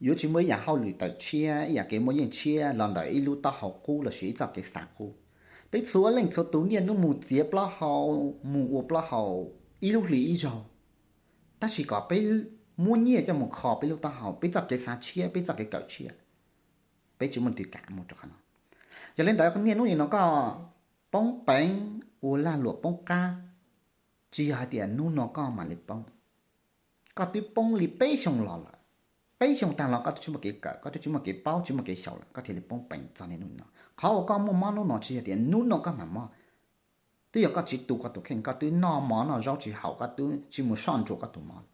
yuav tsis muaj ib yam hauj lwm tawm tshiab, ib yam kev muaj yeej tshiab los ntawm ib lub taub hau qub los sis ib txoj kev xav qub. Peb txhua leej txhua tus niaj hnub mus txiav plaub hau, mus ua plaub hau ib lub hlis ib zaug, tab sis kom peb muab nyiaj coj mus kho peb lub taub hau, peb txoj kev xav tshiab, peb txoj kev kawm tshiab, peb tsis muaj leej twg kam mus rau qhov no. Yog li ntawd niaj hnub nim no koj poob peev, ua lag luam poob qab, tsis yog hais tias hnub no koj mam li poob. Koj twb poob li peb xyoo los lawm, peb xyoo tag los koj twb tsis muaj kev kawm, koj twb tsis muaj kev paub, tsis muaj kev xyaum lawm, koj thiaj li poob peev txog niaj hnub no. Qhov uas koj muaj mob hnub no tsis yog tias hnub no koj mam mob. Twb yog koj tsis tu koj tus kheej, koj twb noj mov noj zaub tsis haum, koj twb tsis mus soj ntsuam koj tus mov lawm,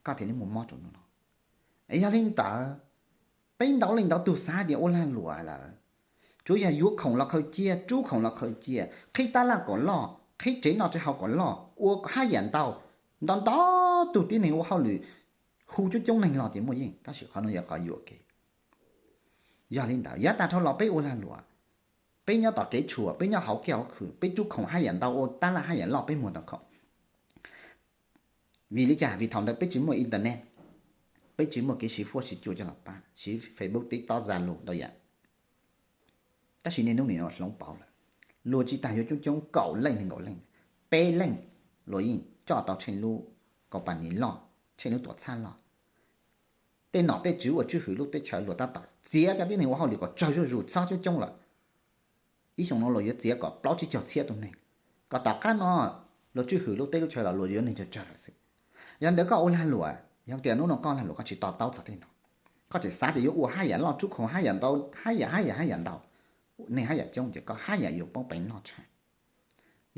koj thiaj li mus mob rau hnub no. Yog li ntawd, peb ntau leej ntau tus xav tias ua lag luam lawm, tsuas yog yuav khoom los khaws cia, rub khoom los khaws cia, qhib tab laj kom loj, qhib tsev noj tsev haus kom loj, ua haj yam ntau, ntau ntau tus tib neeg ua hauj lwm, hu coob coob neeg los ces muaj yeej, tab sis qhov no yog qhov yuam kev. Yog li ntawd yav tag dhau los peb ua lag luam, peb nyob tom kev tshuam, peb nyob hauv kiag hauv khw, peb rub khoom haj yam ntau, ua tab laj haj yam loj, peb muag tau khoom. Vim li cas? Vim thaum ntawd peb tsis muaj internet, peb tsis muaj kev siv huab siv cua coj los pab, siv Facebook, TikTok, Zalo ntau yam. Tab sis niaj hnub nim no hloov pauv lawm, luag tsis tas yuav coob coob kaum leej nees nkaum leej, peb leej luag yeej coj tau tsheej lub company loj, tsheej lub tuam txhab loj. Tej nom tej tswv uas tswj hwm lub teb chaws luag tab tom txiav cov tib neeg ua hauj lwm kom tsawg zuj zus txhob coob coob lawm. Ib xyoos no luag yuav txiav kom plaub tsib caug txhiab tus neeg, kom tom qab no luag tswj hwm lub teb lub chaw los luag yuav neeg tsawg tsawg lawm xwb. Yog ntawd koj ua lag luam, yog tias hnub no koj lag luam koj tsis to taub txog tej no, koj tseem xav tias yuav ua haj yam loj, rub khoom haj yam ntau, haj yam haj yam haj yam ntau, neeg haj yam coob ces koj haj yam yuav poob peev loj tshaj.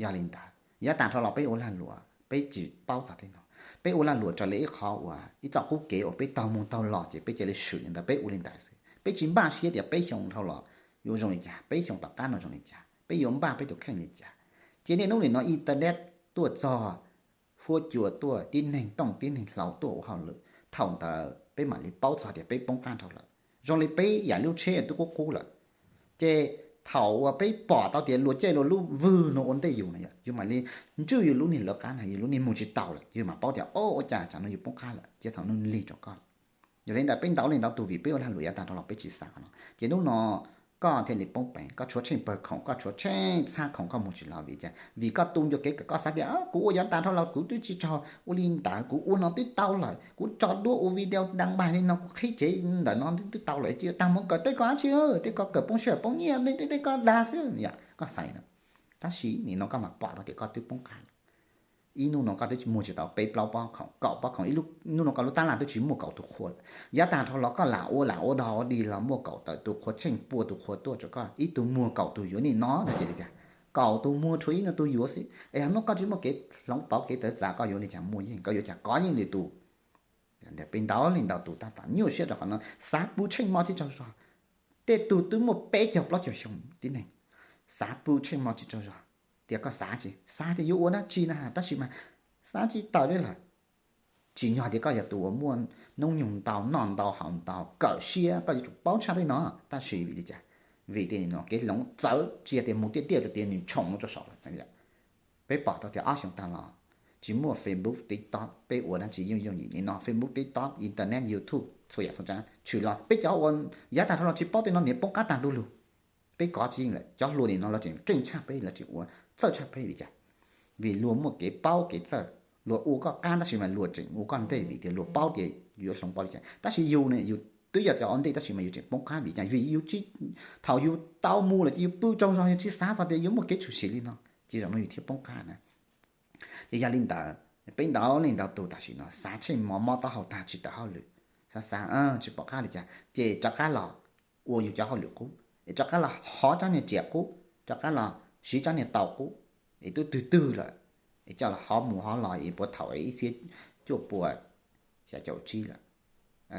Yog li ntawd yav tag dhau los peb ua lag luam peb tsis paub txog tej no, peb ua lag luam raws li ib qhov uas ib txoj qub kev uas peb taug mus taug los ces peb cia li swm li ntawd, peb ua li ntawd xwb. Peb tsis npaj siab tias peb xyoo dhau los yuav zoo li cas, peb xyoo tom qab no zoo li cas, peb yuav npaj peb tus kheej li cas. Ces niaj hnub nim no internet tuaj txog, huab cua tuaj, tib neeg tooj tib neeg hlau tuaj ua hauj lwm, thaum ntawd peb mam li paub txog tias peb poob qab dhau lawm. Zoo li peb yam lub tsheb twb qub qub lawm, ces thaum uas peb pom tau tias luag caij luag lub vwg no ua ntej yus no yom, yus mam li ntswj yus lub niag lawv qab na, yus lub niag mus tsis taus lawm, yus mam paub tias o ua cas tsam no yus poob qab lawm, ces thaum no lig rau koj. Yog li ntawd peb ntau leej ntau tus vim peb ua lag luam yav tag dhau los peb tsis xav qhov no, ces hnub no koj thiaj li poob peev, koj tshuav tsheej pawg khoom, koj tshuav tsheej txhab khoom, koj mus tsis los vim tias vim koj tu ncua kev kawm, koj xav tias kuv ua yav tag dhau los kuv twb tsis tau ua li ntawd, kuv ua no twb tau lawm, kuv tso duab ua video da npag li no, kuv qhib tsev ntawm no twb tau lawm, tsis yuav tag mus kawm tej ko dab tsi, tej ko kawm poob sij hawm poob nyiaj, tej ko dag xwb yom, koj xav li no. Tab sis nim no koj mam pom tau tias koj twb poob qab lawm. Ib hnub no koj twb muag tsis tau peb plaub pob khoom, kaum pob khoom, hnub no koj lub tab laj twb tsis muaj kaum tus qhua lawm. Yav tag dhau los koj lam ua lam ua dog ua dig los muaj kaum tawm tus qhua, tsheej pua tus qhua tuaj rau koj, ib tug muag kaum tus yuav, nim no no ces li cas? Kaum tus muag tshuav ib no tus yuav xwb. Es yog hnub koj tsis muaj kev hloov pauv kev tawv txav koj yuav li cas muaj yeej, koj yuav cas kov yeej lwm tus. Peb ntau leej ntau tus tab tom nyuaj siab rau qhov no, xav pw tsheej hmo tsib caug zog. Tej tug twb muaj peb caug plaub caug xyoo tib neeg, xav pw tsheej hmo tsib caug zog. Tias koj xav tsis xav tias yuav ua dab tsi na, tab sis mas xav tsis tawm li lawm. Tsim nyog tias koj yog tus uas muaj hnub nyoog ntau, noj ntau haus ntau, kawm siab, koj yuav tsum paub tshaj tej no. Tab sis vim li cas? Vim tias nim no kev hloov txawv, tsis yog tias mus tiaj tiaj rau tias nws tshoom mus rau saum lawm. Peb pom tau tias ob xyoos tag los tsis muaj Facebook, TikTok, peb ua dab tsi yooj yooj yim. Nim no Facebook, TikTok, internet, YouTube, txhua yam txhua tsav tshwm los, peb cov uas yav tag dhau los tsis paub tej no niam poob qab tag du lug. Peb kov tsis yeej lawm, cov hluas nim no los tseem keej tshaj peb, los tseem ua txawj tshaj peb. Vim cas? Vim luag muaj kev paub kev txawj. Luag ua koj qab tab sis mas luag tseem ua koj ntej vim tias luag paub tias yuav hloov pauv li cas. Tab sis yus ne, yus twb yog cov ua ntej tab sis mas yus tseem poob qab vim cas? Vim yus tsis, thaum yus tau mus lawm ces yus pw tsaug zog, yus tsis xav txog tias yuav muaj kev tshwm sim li no, ces zaum no yus thiaj poob qab na. Ces yog li ntawd, peb ntau leej ntau tus tam sim no xav tsheej hmo mob taub hau tag tsis tawm hauj lwm, xav xav tsis pom qab li cas ces rov qab los ua yus cov hauj lwm qub, es rov qab los hov tsob niag riam qub, rov qab los siv tsob niag taus qub, es twb twg twg lawm, es coj los hov mus hov los es puag thaum ib txhiab cuaj pua xya caum tsib lawm,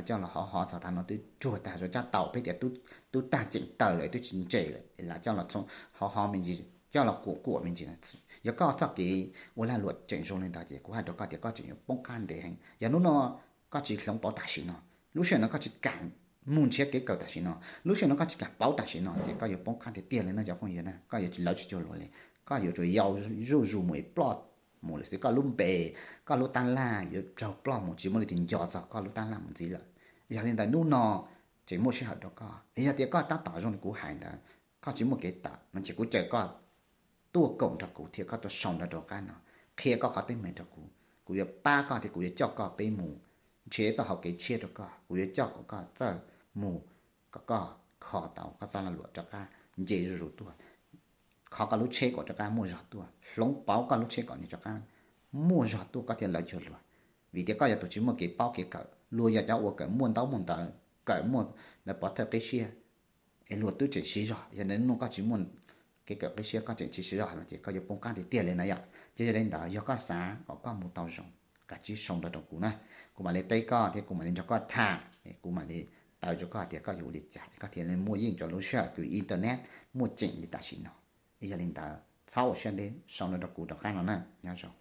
coj los hov hov txog tag no twb tsuag tag, tsob taus peb tias twb tag ceem taws lawm, twb tsis ntse lawm, es lam coj los hov hov me ntsis, coj los kuam kuam me ntsis. Yog koj txoj kev ua lag luam tseem zoo li ntawd ces kuv hais rau koj tias koj tseem yuav poob qab ntev heev. Yog hnub no koj tsis hloov pauv tam sim no, lub sij hawm no koj tsis kam mus nrhiav kev kawm tam sim no, lub sij hawm no koj tsis kam pauv tam sim no ces koj yuav poob qab tiag tiag li no cov phooj ywg na. Koj yuav tsis lawv tsis cuag luag li, koj yuav tsum yau zuj zus mus es ploj mus lawm xwb. Koj lub npe, koj lub tab laj yuav raug ploj mus, tsis muaj leej twg nco txog koj lub tab laj mus ntxiv lawm. Yog li ntawd hnub no tseem muaj sij hawm rau koj. Yog tias koj tab tom zoo li kuv hais ntawd, koj tsis muaj kev tawm no ces kuv caw koj tuaj koom nrog kuv thiab koj tuaj sau ntawv rov qab no, qhia koj qhov teeb meem rau kuv, kuv yuav pab koj thiab kuv yuav coj koj peb mus nrhiav txoj hauv kev tshiab rau koj, kuv yuav coj kom koj txawj mus, kom koj kho tau koj txoj lag luam rov qab nce zuj zus tuaj, kho koj lub tsheb kom rov qab muaj zog tuaj, hloov pauv koj lub tsheb kom nws rov qab muaj zog tuaj koj thiaj lawv cuag luag. Vim tias koj yog tus tsis muaj kev paub kev kawm, luag yog cov ua kawm muaj ntaub muaj ntawv, kawm muaj ntawv pov thawj qib siab, es luag twb tseem siv zog, yog li ntawd koj tsis muaj kev kawm qib siab koj tseem tsis siv zog no ces koj yuav poob qab tiag tiag li na yom. Ces yog li ntawd yog koj xav kom koj mus tau zoo, kav tsij sau ntawv rau kuv na, kuv mam li teb koj thiab kuv mam li nrog koj tham, kuv mam li taw rau koj tias koj yuav ua li cas koj thiaj li muaj yeej rau lub sij hawm kws internet muaj ceem li tam sim no. Yog li ntawd txhob ua siab ntev, sau ntawv rau kuv rov qab no na, nyob zoo.